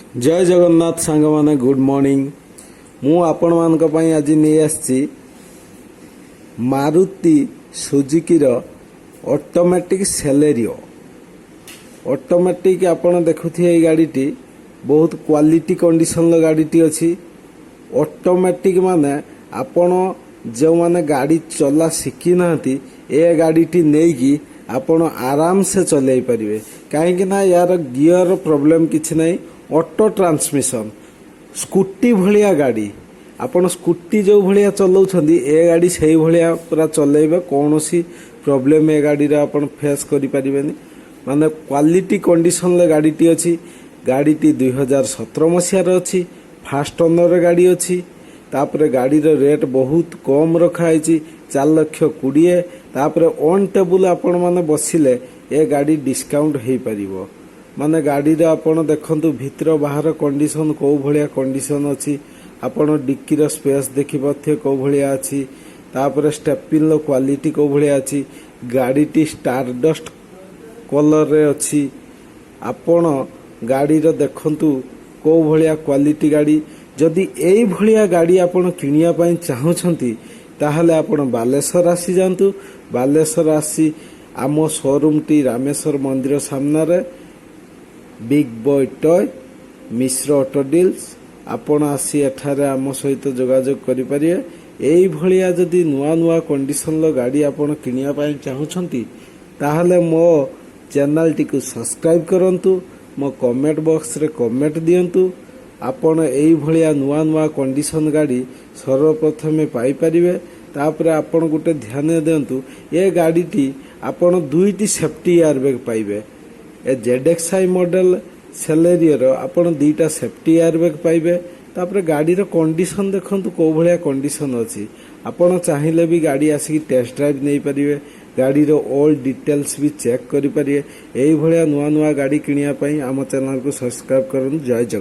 ଜୟ ଜଗନ୍ନାଥ ସାଙ୍ଗମାନେ, good morning. ମୁଁ ଆପଣମାନଙ୍କ ପାଇଁ ଆଜି ନେଇ ଆସିଛି ମାରୁତି ସୁଜୁକିର ଅଟୋମେଟିକ୍ ସେଲେରିଓ। ଅଟୋମେଟିକ୍ ଆପଣ ଦେଖୁଥିବେ, ଏଇ ଗାଡ଼ିଟି ବହୁତ କ୍ୱାଲିଟି କଣ୍ଡିସନର ଗାଡ଼ିଟି ଅଛି। ଅଟୋମେଟିକ୍ ମାନେ ଆପଣ ଯେଉଁମାନେ ଗାଡ଼ି ଚଲା ଶିଖିନାହାନ୍ତି, ଏ ଗାଡ଼ିଟି ନେଇକି ଆପଣ ଆରାମସେ ଚଲେଇ ପାରିବେ। କାହିଁକି ନା ୟାର ଗିଅର ପ୍ରୋବ୍ଲେମ୍ କିଛି ନାହିଁ। ଅଟୋ ଟ୍ରାନ୍ସମିସନ୍, ସ୍କୁଟି ଭଳିଆ ଗାଡ଼ି। ଆପଣ ସ୍କୁଟି ଯେଉଁ ଭଳିଆ ଚଲାଉଛନ୍ତି, ଏ ଗାଡ଼ି ସେଇ ଭଳିଆ ପୁରା ଚଲେଇବେ। କୌଣସି ପ୍ରୋବ୍ଲେମ୍ ଏ ଗାଡ଼ିରେ ଆପଣ ଫେସ୍ କରିପାରିବେନି। ମାନେ କ୍ୱାଲିଟି କଣ୍ଡିସନରେ ଗାଡ଼ିଟି ଅଛି। ଗାଡ଼ିଟି 2017 ମସିହାର ଅଛି, ଫାଷ୍ଟ ଓନର ଗାଡ଼ି ଅଛି। ତାପରେ ଗାଡ଼ିର ରେଟ୍ ବହୁତ କମ୍ ରଖାହେଇଛି, 4 ଲକ୍ଷ 20। ତାପରେ ଅନ୍ ଟେବୁଲ୍ ଆପଣମାନେ ବସିଲେ ଏ ଗାଡ଼ି ଡିସକାଉଣ୍ଟ ହେଇପାରିବ। ମାନେ ଗାଡ଼ିର ଆପଣ ଦେଖନ୍ତୁ, ଭିତର ବାହାର କଣ୍ଡିସନ କେଉଁ ଭଳିଆ କଣ୍ଡିସନ ଅଛି। ଆପଣ ଡିକିର ସ୍ପେସ୍ ଦେଖିପାରୁଥିବେ କେଉଁ ଭଳିଆ ଅଛି। ତାପରେ ଷ୍ଟେପିନ୍ର କ୍ୱାଲିଟି କେଉଁ ଭଳିଆ ଅଛି। ଗାଡ଼ିଟି ଷ୍ଟାରଡଷ୍ଟ କଲରରେ ଅଛି। ଆପଣ ଗାଡ଼ିର ଦେଖନ୍ତୁ କେଉଁ ଭଳିଆ କ୍ୱାଲିଟି ଗାଡ଼ି। ଯଦି ଏଇଭଳିଆ ଗାଡ଼ି ଆପଣ କିଣିବା ପାଇଁ ଚାହୁଁଛନ୍ତି, ତାହେଲେ ଆପଣ ବାଲେଶ୍ୱର ଆସିଯାଆନ୍ତୁ। ବାଲେଶ୍ୱର ଆସି ଆମ ସୋରୁମଟି ରାମେଶ୍ୱର ମନ୍ଦିର ସାମ୍ନାରେ, big boy toy, Mishra auto deals. ଆପଣ ଆସି ଏଠାରେ ଆମ ସହିତ ଯୋଗାଯୋଗ କରିପାରିବେ। ଏଇଭଳିଆ ଯଦି ନୂଆ ନୂଆ କଣ୍ଡିସନର ଗାଡ଼ି ଆପଣ କିଣିବା ପାଇଁ ଚାହୁଁଛନ୍ତି, ତାହେଲେ ମୋ ଚ୍ୟାନେଲଟିକୁ ସବସ୍କ୍ରାଇବ୍ କରନ୍ତୁ, ମୋ କମେଣ୍ଟ ବକ୍ସରେ କମେଣ୍ଟ ଦିଅନ୍ତୁ। ଆପଣ ଏଇଭଳିଆ ନୂଆ ନୂଆ କଣ୍ଡିସନ ଗାଡ଼ି ସର୍ବପ୍ରଥମେ ପାଇପାରିବେ। ତାପରେ ଆପଣ ଗୋଟେ ଧ୍ୟାନ ଦିଅନ୍ତୁ, ଏ ଗାଡ଼ିଟି ଆପଣ ଦୁଇଟି ସେଫ୍ଟି ଏୟାର ବ୍ୟାଗ୍ ପାଇବେ। ଏ ZXI model ସେଲେରିଓର ଆପଣ ଦୁଇଟା ସେଫ୍ଟି ଏୟାର ବ୍ୟାଗ୍ ପାଇବେ। ତାପରେ ଗାଡ଼ିର କଣ୍ଡିସନ ଦେଖନ୍ତୁ କେଉଁ ଭଳିଆ କଣ୍ଡିସନ ଅଛି। ଆପଣ ଚାହିଁଲେ ବି ଗାଡ଼ି ଆସିକି ଟେଷ୍ଟ ଡ୍ରାଇଭ୍ ନେଇପାରିବେ। ଗାଡ଼ିର ଅଲ୍ ଡିଟେଲ୍ସ ବି ଚେକ୍ କରିପାରିବେ। ଏଇଭଳିଆ ନୂଆ ନୂଆ ଗାଡ଼ି କିଣିବା ପାଇଁ ଆମ ଚ୍ୟାନେଲକୁ ସବସ୍କ୍ରାଇବ୍ କରନ୍ତୁ। ଜୟ ଜଗନ୍ନାଥ।